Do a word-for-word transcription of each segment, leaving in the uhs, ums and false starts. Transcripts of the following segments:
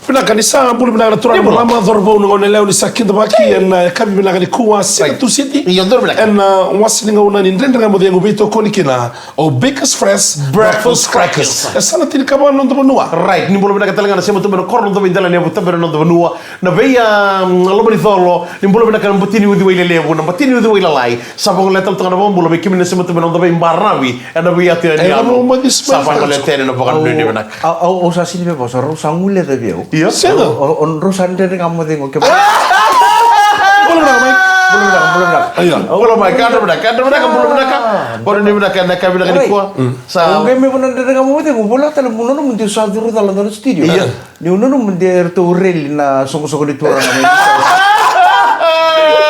Vinaka, ni sa bula vinaka na turaga, marama, cauravou, na gone yalewa, ni sa kidavaki ena yakavi vinaka nikua, Sega Tusiti. Io, donu vinaka. Ena wase ni gauna ni Dredre Ga Mo Cegu, veitokoni kina o Baker's Fresh Breakfast Crackers. E sa na tinikava na noda vanua. Right, ni bula vinaka tale ga na sema tu mai na koro na Cova i Delanevu, tabe na noda vanua. Na vei, a, loma ni colo, ni bula vinaka na bati ni uciwai lelevu, na bati ni uciwai lalai. Sa vagolea tale toka na vakabula vei kemuni na sema tu mai na noda veibaravi. Ena veiyaco ni yalo. Sa vagolea tale na vakanuinui vinaka. Au, au, au sa sini vei vosa, rau sa guileca vei au. Io. Sega. O, o, o, rau sa Dredre Ga Mo Cegu ke. Bula vinaka, Mike. Bula vinaka, bula vinaka. Io. Bula, Mike, kadra vinaka, kadra vinaka, bula vinaka. Bula ni vinaka, na ka vinaka nikua. Sa. Au qai mai vua na Dredre Ga Mo Cegu, bula tale, bula na mundi sa curu cala na studio. Io. Niu nanuma de ratou reli na soqosoqo ni turaga mai.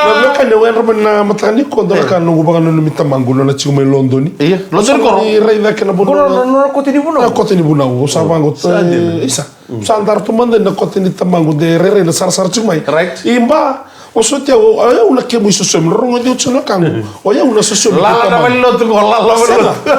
Na veiwekani au yadra mai na mataka nikua, dua na ka noqu vakananumi tamaqu, nona tiko mai Lodoni. Io, Lodoni koro. Ni raica kena vanua. Koro na, na kote ni vunau. Na kote ni vunau, au sa vaqo. Sa dina. Isa. Sa dara tu mada na kote ni tamaqu de rairai na sarasara tiko mai. Right. I ba, O soti au, o yau na kemu isosomi, rogoci au tiko na wekaqu. O yau na sosomi. Lala na vale ni lotu qo, lala na vale ni lotu.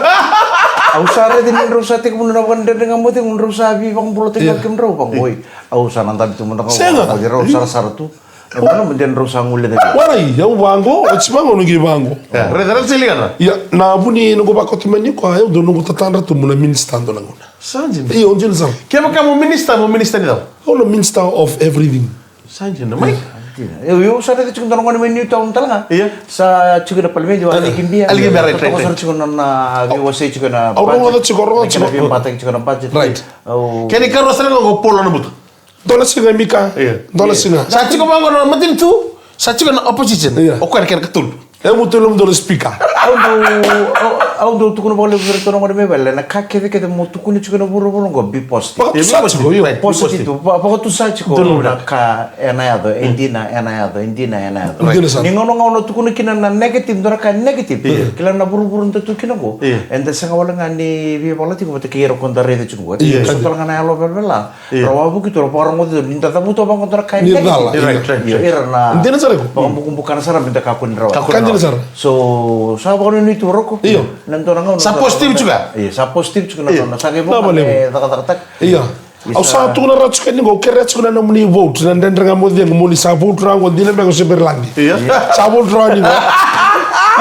Au sa raica ni drau sa tekivu na vakadredre ga mo cegu, drau sa veivakabulataki ga kemudrau vaqo. Au sa na dabe tu mada ga. Sega. Rau sarasara tu. E vaka me drau sa guileca. Warai, au vaqo, oti vaqo, noqu vaqo. Raica, raica, sega ni ligana. Ia, na vu ni noqu vakoti mai nikua, au dau noqu tatadra tu mo na minisita dua na gauna. Sa dina. Io, dina sara. Kevaka mo minisita, mo minisita ni cava? Au na minister of everything. Sa dina, mai. Io, io, sa raica tiko dua na gone mai Newtown tale ga. Io. Sa tiko na palimedi, o Aliki Bia. Aliki Bia, right, right, right. Totoka sara tiko na, na veiwasei tiko na budget. Au rogoca tiko, rogoca tiko. Na kena veibataki tiko na budget. Right. Au. Kena ikarua sara ga o Paul Nabuta. Dua na siga, Mika. Io. Dua na siga. Sa tiko vaqo na matanitu. Sa tiko na opposition. Io. O koya na kena katolu. E mutu e lomada na speaker. Au dau, au, au dau tukuna vakalevu vei iratou na gone mai vale, na ka kecekece mo tukuna tiko na vuravura qo, be positive. Vakatusa tiko, io. Right, be positive. Positive. Va-, vakatusa tiko na ka ena yaco, e dina ena yaco, e dina ena yaco. Dina sara. Ni gauna, gauna tukuna kina na negative, dua na ka negative. Io. Kila na vuravura da tu kina qo. Io. Eda sega wale ga ni via vala tiko vata kei ira ko da raica tiko qo. Io. So tale ga na yalo velavela. Io. Ra wavoki tu, ra vakarogoci tu, ni da cavuta vaqo dua na ka e negative. Ni cala. Right, right, right. Ira na. Dina sara iko. Vakabukabukana sara me da kakua ni rawa. Kakua ni rawa. Dina sara. So, sa vakanuinui tu Roko. Io. Na dua na gauna sa positive tiko. Io, sa positive tiko na gauna. Sa qai vaka me cakacakataka. Io. Au sa tukuna rawa tiko ni qo, au kerea tiko na nomuni vote, na Dredre Ga Mo Cegu, mo ni sa vote rawa qo, dina beka o se bera lagi. Io. Sa vote rawa ni qo.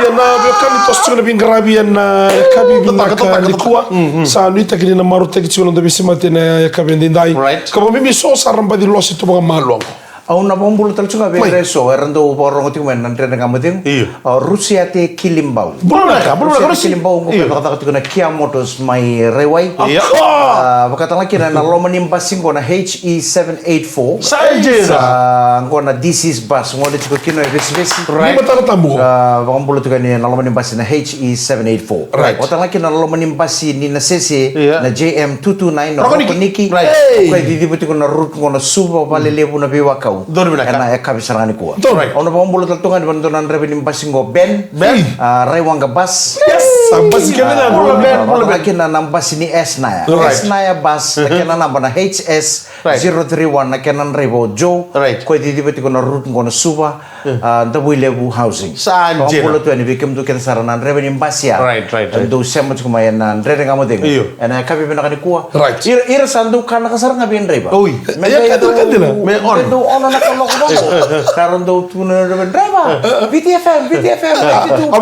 Ia na veiwekani, toso tiko na veiqaravi ena yakavi vinaka nikua. Sa nuitaki ni na marautaki tiko na noda veisemati ena yakavi edaidai. Right. Ka vakabibi so sa ra baci lose tu vakamalua qo. Au na vakabula tale tiko ga vei ira eso era dau vakarogo tiko mai na Dredre Ga Mo Cegu. Io. A, Rusiate Kilibau. Bula vinaka, bula vinaka, Rusiate Kilibau, qo e cakacaka tiko na Kia Motors mai Raiwai. Io. A, vakatala kina na loma ni basi qo na H E seven eight four. Sa dina. A, qo na D C's bus, qo na tiko kina e vesivesi. Right. Ni matana tabu. A, vakabula tiko yani na loma ni basi na H E seven eight four. Right. Vakatala kina na loma ni basi ni Nasese, na J M two two nine, na Rokoniki. Rokoniki. Right. Hey. Koya e ciciva tiko na route qo na Suva, Valelevu, na Veiwakau. Donu vinaka. Ena yakavi sara ga nikua. Donu. Right. Au na vakabula tale tu ga ni vei dua na draiva ni basi qo Ben. Ben. A, Raiwaqa bus. Yes. Sa basi kece ga. Bula Ben, bula Ben. Kina na basi ni S Naya. Right. S Naya bus, na kena naba na H S zero three one, na kena draiva o Joe. Right. Koya e ciciva tiko na route qo na Suva. A, Davuilevu Housing. Sa dina. Vakabula tu yani vei kemudou kece sara na draiva ni basi ya. Right, right, right. Dou sema tiko mai ena Dredre Ga Mo Cegu. Io. Ena yakavi vinaka nikua. Right. Ira, ira sa dau kanaka sara ga vei draiva. Oi. Me dau, ka dina, ka dina. Me dau ono na kaloko vaqo. Sa ra dau tukuna na draiva. V T F M, V T F M, V T F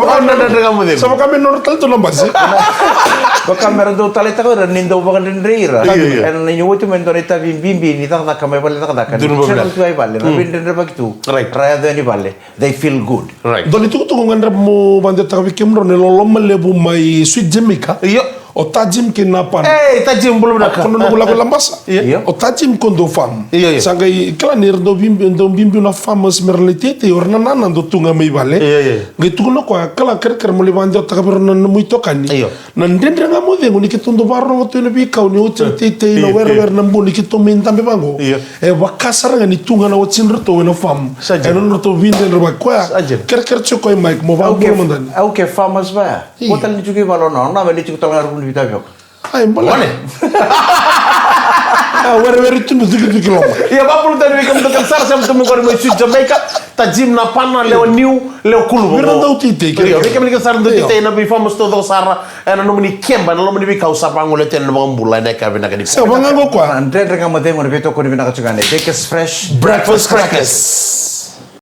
M. Sa vaka me nodra tale tu na basi. Vaka me ra dau taleitaka ira ni dau vakadredrei ira. Io, io. Ena, ni oti mai dua na itavi bibi ni cakacaka mai vale cakacaka. Donu vale. Ni settle tu i vale. Na veidredrevaki tu. Right. Ra yaco yani vale. They feel good. Right. Dua na itukutuku au gadreva meu vakadewataka vei kemudrau na loloma levu mai Sweet Jamaica. Io. O Tajim kei na Pana. Ei, Tajim, bula vinaka. Ko na noqu lako i Labasa. Io. O Tajim ko dau farm. Io, io. Sa qai kila ni ra dau bibi, dau bibi na farmers me ra lai teitei, o ira na nana dau tu ga mai vale. Io, io. Qai tukuna o koya, kila, kerekere mo lai vakadewataka vei rau na nomu itokani. Io. Na Dredre Ga Mo Cegu ni keitou dau vakarorogo tu ena veikau ni oti na teitei, na werewere, na bua, ni keitou mai dabe vaqo. Io. E vaka sara ga ni tu ga na watidratou ena farm. Sa dina. Ena nodratou veidredrevaki koya. Sa dina. Kerekere tiko koya, Mike, mo vakabula mada yani. Au ke farmers vaya. Io. Ko tale ni tiko i vale o na, o na vale tiko tale ga ruku ni veitavioka. Ai, bale. Bale. A werewere tu na cikiciki loma. Ia, vakabula tale vei kemudou kece sara, sema tu mai qori mai Sweet Jamaica, ta Jim Napana, Lewa Niu, Lewa Kuluva. Vei ira na dauteitei, kere. Io, vei kemuni kece sara na dauteitei, na veivakamasu taucoko sara ena nomuni keba, ena loma ni veikau sa vagolea tu ena vakabula ena yakavi vinaka nikua. Sa vagolea tu. Dredre ga mo cegu na veitokoni vinaka tiko ga nei Bakers Fresh. Breakfast crackers.